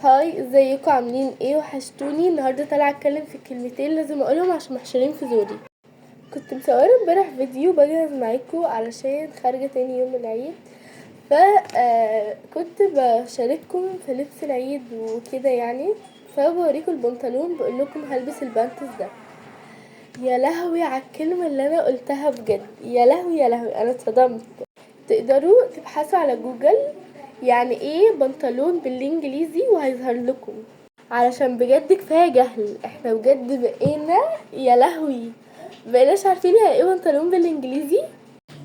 Hi، ازيكم؟ عاملين ايه؟ وحشتوني. النهارده طالعه اتكلم في كلمتين لازم اقولهم عشان محشورين في زوري. كنت مصوره امبارح فيديو بجهز معاكم علشان خارجه تاني يوم العيد، ف كنت بشارككم في لبس العيد وكده يعني، فبوريكم البنطلون بقول لكم هلبس ال pants ده. يا لهوي على الكلمه اللي انا قلتها بجد، يا لهوي يا لهوي، انا اتصدمت. تقدروا تبحثوا على جوجل يعني ايه بنطلون بالانجليزي وهيظهر لكم، علشان بجد كفايه جهل. احنا بجد بقينا يا لهوي بقيناش عارفين يعني ايه بنطلون بالانجليزي.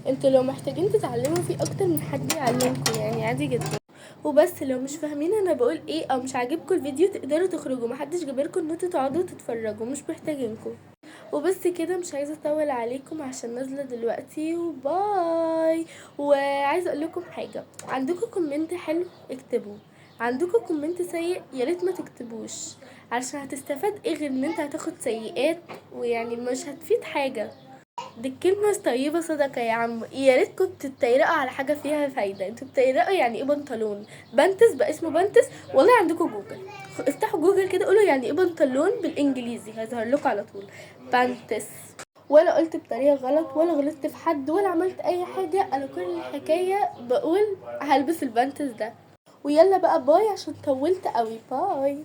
انتوا لو محتاجين تتعلموا في اكتر من حد يعلمكم يعني، عادي جدا. وبس لو مش فاهمين انا بقول ايه او مش عاجبكم الفيديو تقدروا تخرجوا، محدش جابركم ان انتوا تقعدوا تتفرجوا، مش محتاجينكم. وبس كده، مش عايزه اطول عليكم عشان نازله دلوقتي، و bye. وعايزه اقول لكم حاجه، عندكم comment حلو اكتبوه، عندكم comment سيء يا ريت ما تكتبوش، علشان هتستفاد ايه غير ان انت هتاخد سيئات ويعني مش هتفيد حاجه. دي الكلمة الطيبة صدقة يا عم. يا ريت كنتوا تتريقوا على حاجة فيها فايدة. انتوا بتتريقوا يعني ايه بنطلون؟ pants بقى اسمه pants؟ والله عندكم جوجل، افتحوا جوجل كده قولوا يعني ايه بنطلون بالانجليزي هيظهر لكم على طول pants. ولا قلت بطريقة غلط ولا غلطت في حد ولا عملت اي حاجة، انا كل الحكاية بقول هلبس ال pants ده. ويلا بقى bye عشان طولت قوي. bye.